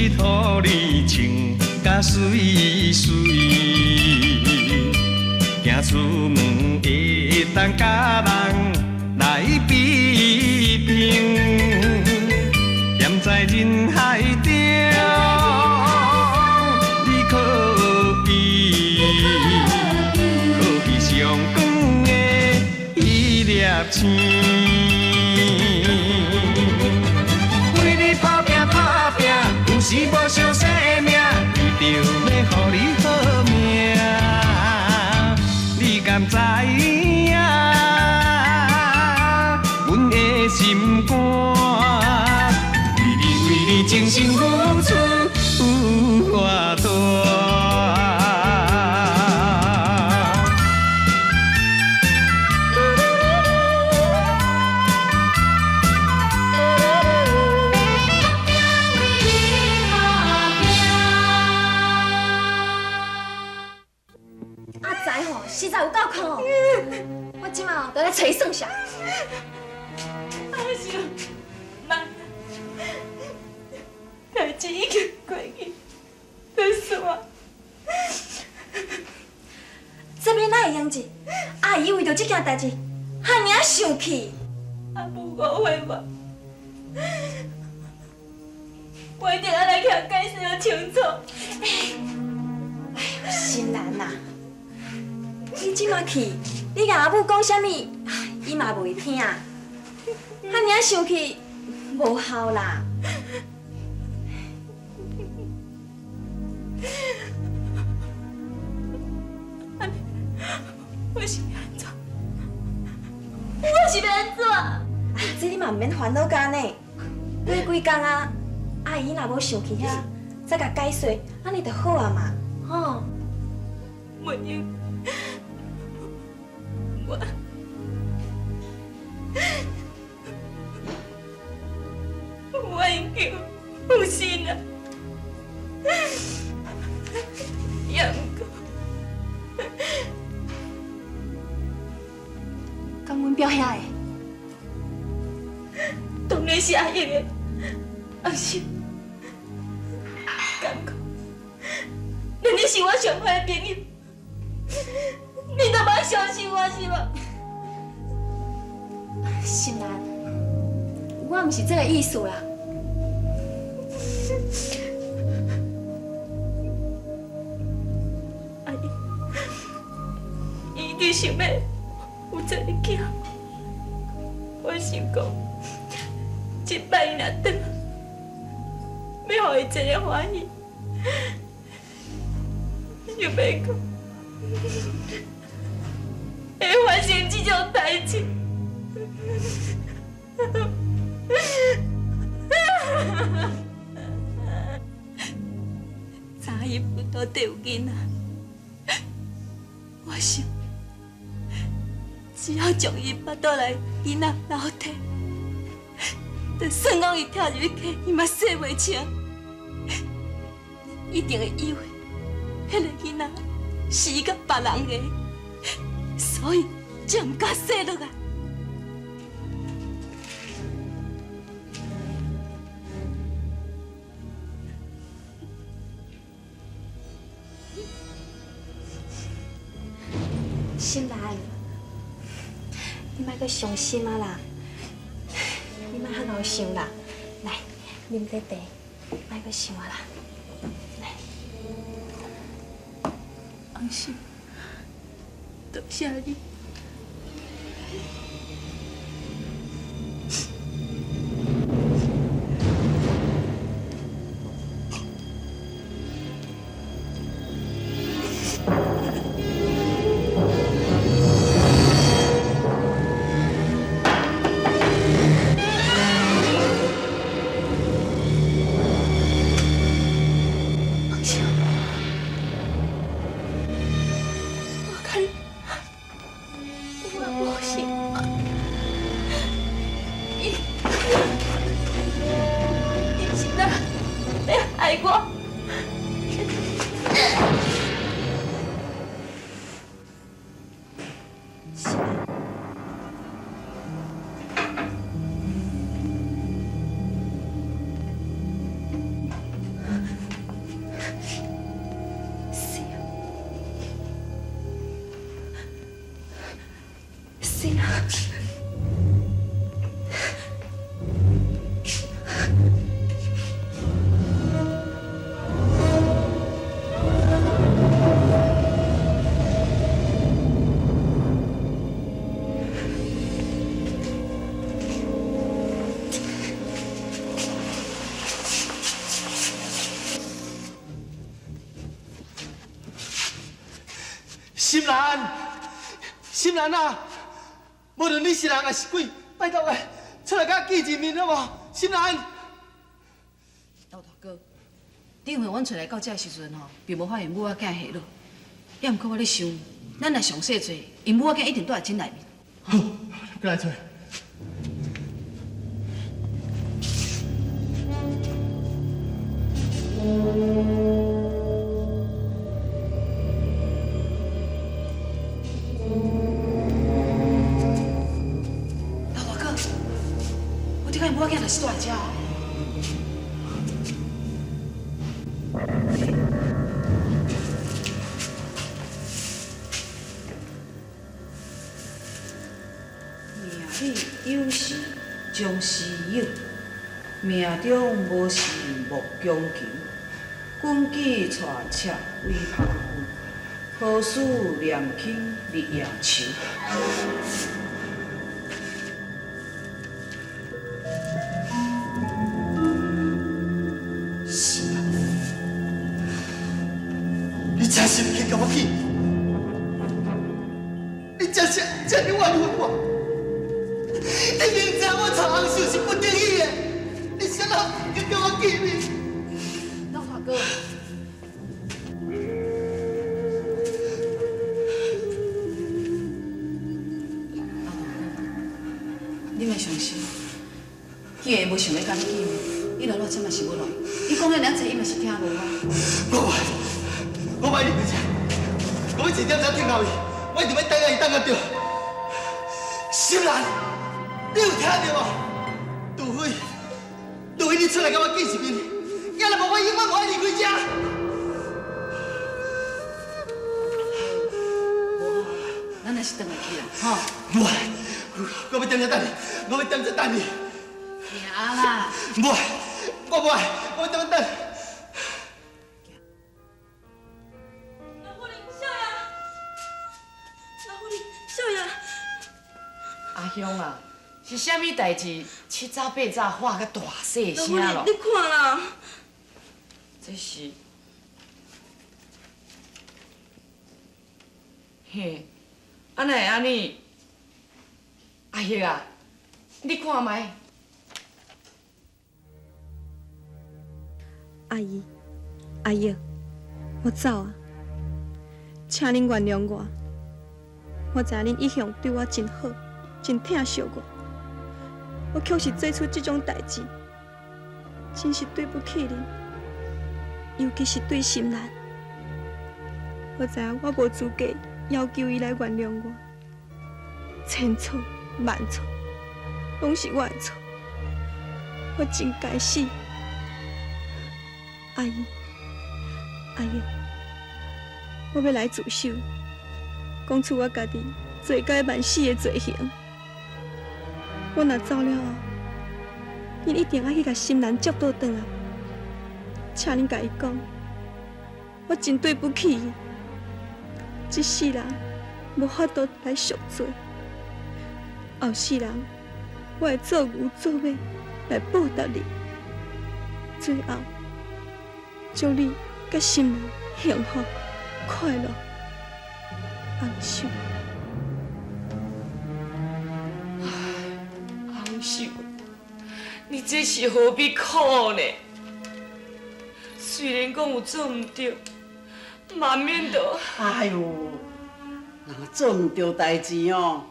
予你穿甲媠媠，行出門會當佮人來比拼，踮在人海中，你可比可比上光的彼粒星。為你打拼打拼，有時無相生命，為著欲予你好命，你敢知影？阮的心肝，為你為你真心付出有偌大。阿仔吼，實在有夠可，我這馬就來揣伊算數。阿秀，媽，代誌已經過去，就算。這欲哪會用得？阿姨為著這件代誌，遐爾仔生氣。阿母誤會我，我一定愛來共解釋清楚。哎，心蘭啊，你這馬去，你共阿母講啥物，伊嘛袂會聽。遐爾仔生氣，無效啦。我是欲按怎？我是欲按怎？啊，這你嘛毋免煩惱甲按呢。過幾工啊，阿姨若無生氣啊，再共解釋，按呢就好啊嘛，吼。袂用，我已經負心啊，也毋過，敢阮表兄的？當然是阿英的，阿秀，敢講，連你是我上好的朋友，你都無相信我是無？心蘭，我毋是這個意思啦。阿英，伊一定想欲有這個囝，我想講，這擺伊若轉，欲予伊一个歡喜，想欲講會發生這種代誌。知伊腹肚底有囡仔，我想，只要將伊腹肚內囡仔留低，就算講伊跳入去溪，伊嘛洗袂清，一定會以為彼个囡仔是伊佮別人的，所以才毋敢生落來。心蘭，你莫閣傷心啊啦！你莫遐𠢕想啦，來，啉這茶，莫閣想啊啦。來，阿秀，多謝你。阿秀，我看我無想伊，伊是哪欲害我？心蘭，心兰，心兰啊！无论你是人还是鬼，拜托个，出来佮我见一面好无？心兰。老大哥，顶回阮揣来到遮的时阵吼，并无发现母仔囝下落。也毋过我咧想，咱若详细找，𪜶母仔囝一定住伫这内面。好，过来揣。老大哥，我这个母仔囝就是住伫遮。命里有时终须有，命中无时莫强求。君子带赤为旁骛，何事念轻日夜愁。心兰，你真是毋肯共我见，你真是这呢冤枉我！你明知我曹红秀是不得已的，你啥人毋肯共我见面？老大哥，老大哥，你莫伤心，既然伊无想欲佮你见面，你留落这嘛是无路用。你讲遐尔济，伊嘛是听无啊。我袂，我袂离开这，我欲一点钟听到伊，我一定欲等甲伊等甲著。心兰，你有听著无？除非，除非你出来佮我见一面，抑若无我永远无爱离开这。咱还是转来去啦，吼。无，我欲踮遮等你，我欲踮遮等你。行啦。无，我无爱，我欲踮遮等。老夫人，少爷，老夫人，少爷。阿兄啊，是啥物代志？七早八早喊甲大细声咯。你看啦，这是，嘿，啊哪会按呢？阿叶啊，你看觅。阿姨，阿姨，我走啊，请恁原谅我。我知影恁一向对我真好，真疼惜我，我确实做出这种代志，真是对不起恁，尤其是对心兰。我知影我无资格要求伊来原谅我，千错万错，拢是我的错，我真该死。阿姨，阿姨，我欲来自首，讲出我家己罪该万死的罪行。我若走了后，恁一定爱去共心兰接倒转来，请恁共伊讲，我真对不起伊，这世人无法度来赎罪，后世人我会做牛做马来报答你，最后祝你佮心兰幸福快乐，红秀。红秀，你这是何必苦呢？虽然讲有做毋对，嘛免得。哎哟，若做毋对代志哦，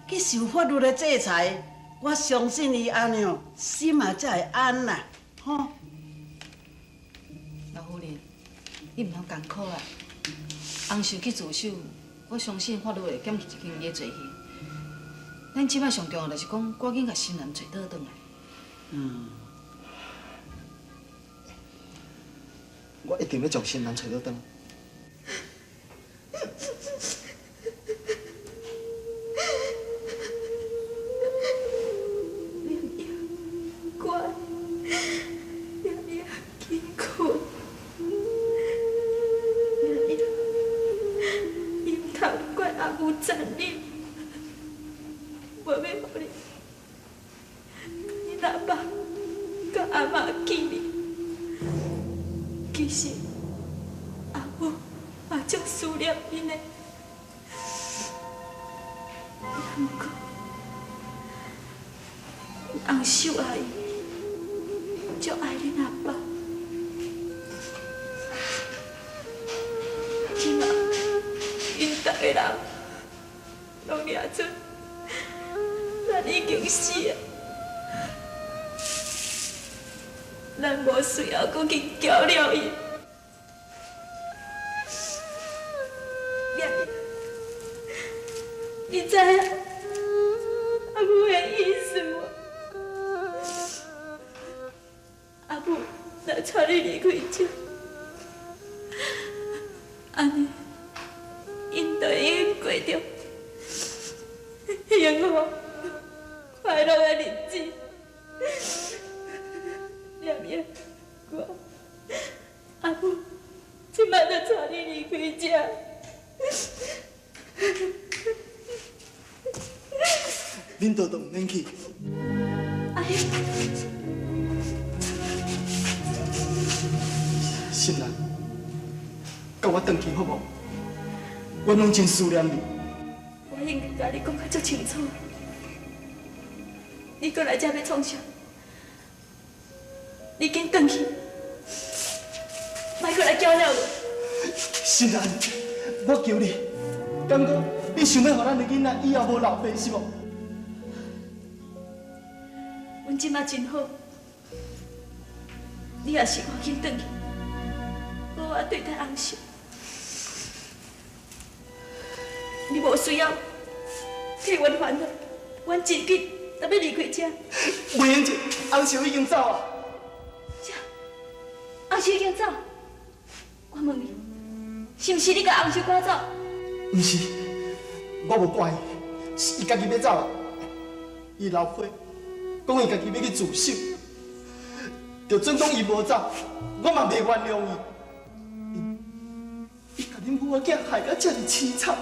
去受法律的制裁，我相信伊按呢哦，心嘛才会安啦，吼。老夫人，你毋通艰苦啊！红秀去自首，我相信法律会减轻伊的罪行。咱这摆上重要就是讲，赶紧共心兰揣倒转来。嗯。我一定欲将心兰揣倒转来。你，我欲予你，恁阿爸佮阿嬷见面。其实阿母嘛足思念𪜶的，毋过红秀阿姨足爱恁阿爸，起码𪜶逐个人拢掠做咱已经死啊，咱无需要阁去搅扰伊。你知影阿母的意思无？阿母若带你离开这，按呢，𪜶就会用过著幸福快乐的日子。念念，我阿母这摆就带你离开这。恁都都毋免去。阿兄，心兰，佮我转去好无？我拢真思念你。我已经共你讲甲足清楚，你阁来这欲创啥？你紧转去，莫阁来搅扰我。心兰，我求你，敢讲你想欲予咱的囡仔以后无老爸是无？阮这马真好，你也是赶紧转去，好好对待红秀。你无需要替阮烦恼，阮真紧就欲离开这。袂用这，红秀已经走啊。啥？红秀已经走？我问你，是毋是你共红秀赶走？毋是，我无赶伊，是伊家己欲走啊。伊老婆讲伊家己欲去自首，就准讲伊无走，我嘛袂原谅伊。伊共恁母仔囝害甲遮尔凄惨，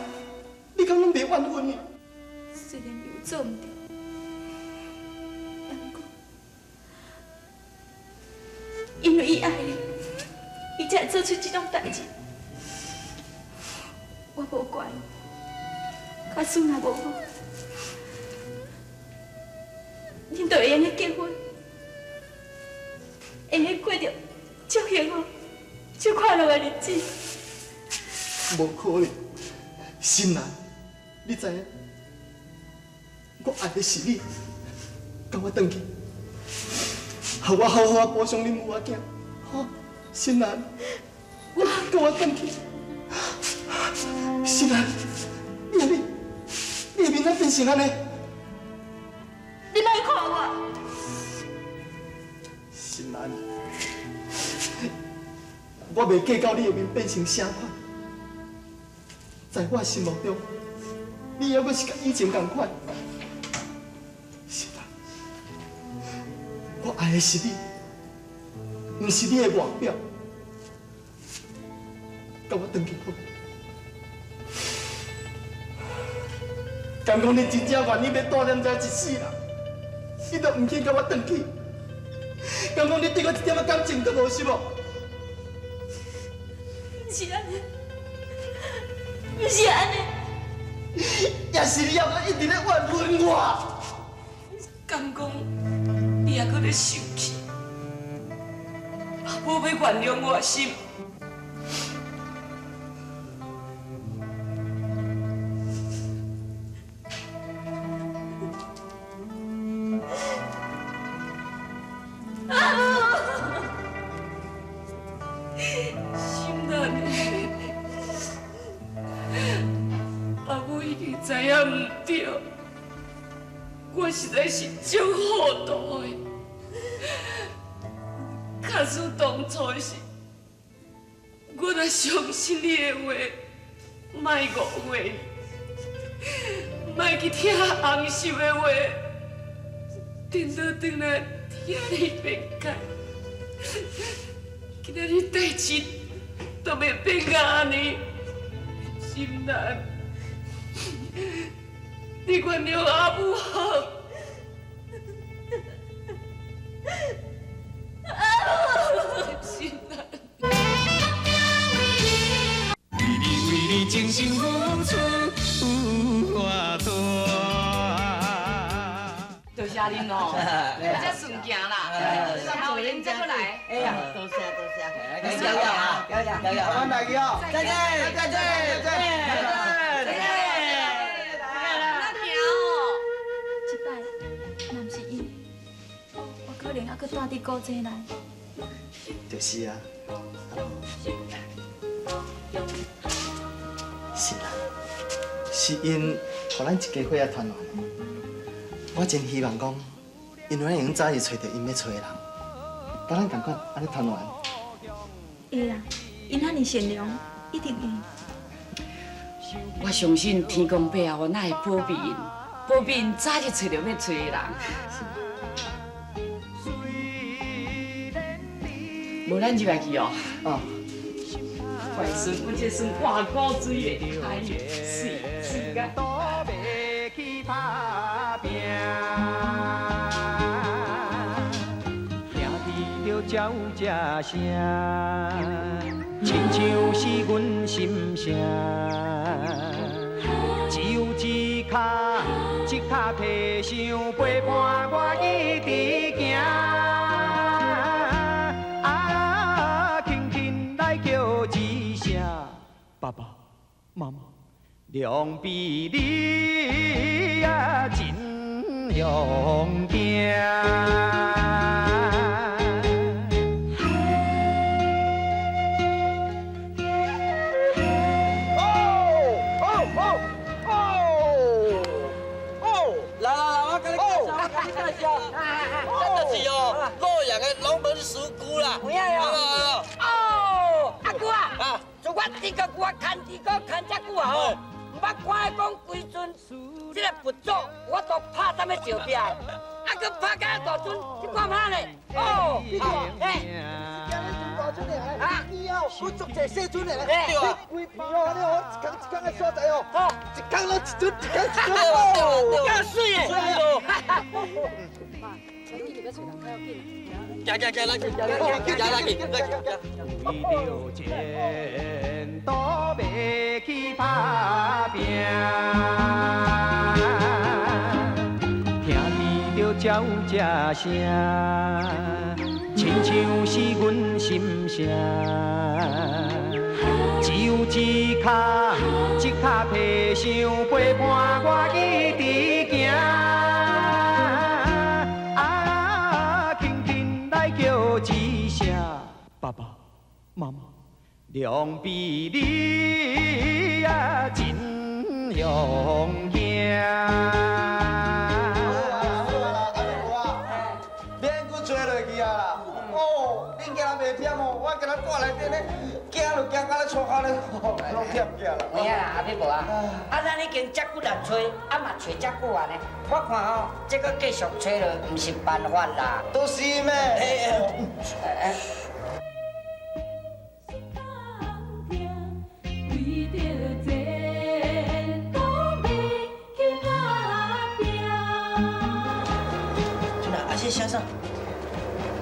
你敢拢袂怨恨伊？虽然伊有做毋对，不过因为伊爱你，伊才会做出这种代志。我无怪伊，假使若无我，恁就会用得结婚，会用过著足幸福、足快乐的日子。无可能，心兰，你知影？我爱的是你，共我转去，予我好好仔补偿恁母仔囝，吼，心兰，我共我转去。心兰，你的面，你的面怎变成按呢？你莫看我。心兰，我袂计较你的面变成啥款，在我心目中，你犹阁是佮以前仝款。心兰，我爱的是你，毋是你的外表。佮我转去好。敢讲你真正愿意欲住踮遮一世人，你都毋肯佮我转去。敢讲你对我一点仔感情都无是无？毋是按呢，毋是按呢，也是你犹阁一直咧怨恨我。敢讲你犹阁咧生气，无欲原谅我是？我实在是足糊涂的。假使当初是，我若相信你的话，莫误会，莫去听红秀的话，颠倒转来听你辩解，今仔日代志都袂变甲按呢，心兰。你原諒阿母好。心蘭。為你為你真心付出有偌大。多謝恁哦，才順行啦。好，恁再過來。哎呀，多謝多謝。加油啊！加油加油！慢來去哦！再見再見再見再見。那行哦。這擺若毋是伊，我可能猶閣住佇古井內。就是啊，是啦，是𪜶予咱一家伙仔團圓。我真希望講，𪜶會用早日揣著𪜶欲揣的人，佮咱仝款按呢團圓。會啦，𪜶遐爾善良，一定會。我相信天公伯啊，我哪會保庇𪜶，保庇𪜶早日揣著欲揣的人。無咱入來去哦。哦。乖孫，阮這孫偌古錐的，哎呦，媠媠甲。鸟声，亲像是阮心声。只有一跤一跤提想陪伴我一直行。啊，轻轻来叫一声爸爸妈妈，两比你啊真勇敢。这个我牵这个牵这久啊吼，毋捌看讲规阵这个佛祖，我都拍啥物照片，啊，阁拍甲大尊，你看嘛咧？哦，嘿，大尊的，啊，我足济细尊的，对啊，规片哦，你哦，一工一工的所在哦，一工拢一尊，一工一尊，哦，够水的。行行行，咱去，行行咱去，咱去。为著前途欲去打拼，听见著鸟声声，亲像是阮心声。只有一跤一跤提想陪伴我一直行。啊，轻轻来叫一声爸爸妈妈，两比你啊真勇敢。好啊啦，安尼无啊，免阁吹落去啊啦。哦，恁今日袂忝哦，我今日住内底咧，行就行到咧错口咧，拢忝起啦。有影啦，阿伯无啊？啊，咱已經遮久力吹，啊嘛吹遮久啊呢。我看吼，這閣繼續吹落，毋是辦法啦。都是咩？先生，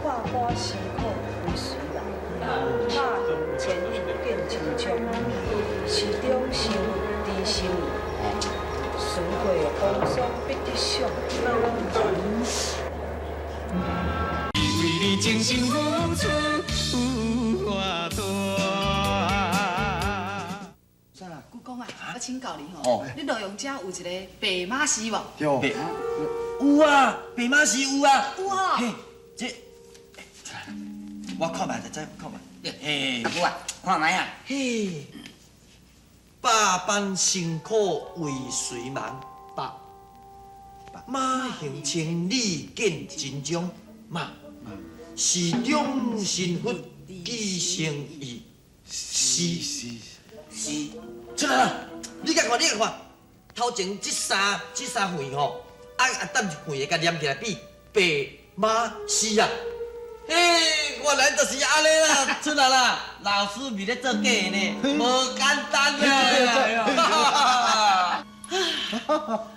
百般辛苦为谁人？马行千里见真章，时中生知心意，事过风霜必得赏。为你真心付出有偌大。姑公啊，我請教你吼，你洛陽遮有一個白馬寺無？對。有啊，白馬寺有啊。有啊。嘿，這，我看覓就知，看覓。嘿，阿母啊，看覓啊。嘿，百般辛苦為誰忙？百馬行千里見真章，馬時中神佛記成意，是是是。出來啦！你共看，你共看，頭前這三橫吼。啊啊！等橫的共連起來變白馬寺啊！嘿，原來就是按呢啦，出來啦！老師袂咧做假的呢，無簡單啊！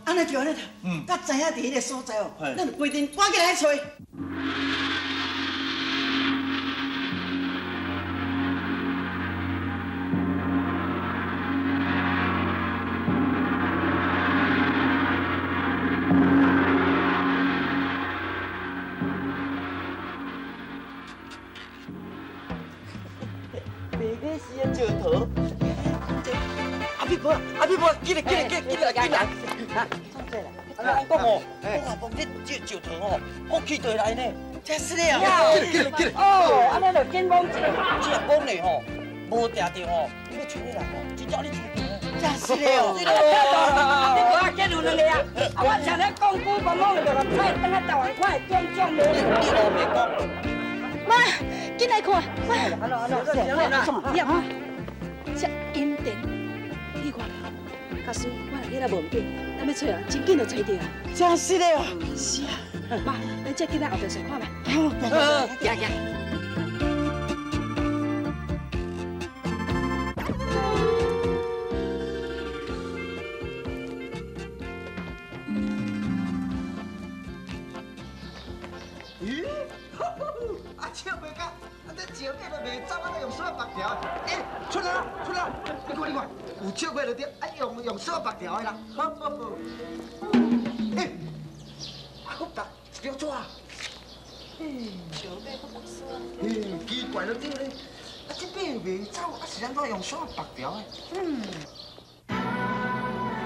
按呢就按呢，才知影伫彼个所在哦，咱就规阵赶紧来揣。阿屁婆，进来，进来，进来，进来，进来！啊，讲哦，我阿婆你这石头哦，我起地来呢。真是的啊！进来，进来，哦，按呢就紧摸一下。这摸呢吼，无定着吼，你要揣起来吼，真正你揣着。真是的哦！阿屁婆啊，结有两个啊，啊，我常咧讲久无摸就来菜，等下台湾看会中奖无？你乌白讲。妈，紧来看，妈。安怎安怎？你看，这阴电，你看。假使我若起来无毋紧，咱欲揣啊，真紧就揣著啊！真是的哦！是啊，妈，咱这紧来后壁踅看觅。好，行行。咦？啊，笑袂到，啊这石块都袂走，啊用线绑条。欸，出来啦，出来啦！你看，你看，有笑过就对，啊用线绑条的啦。好好好。欸，啊，阁搭一条纸。石尾阁绑线。嘿，奇怪就对咧。啊，这摆袂走，啊是按怎用线绑条的？嗯。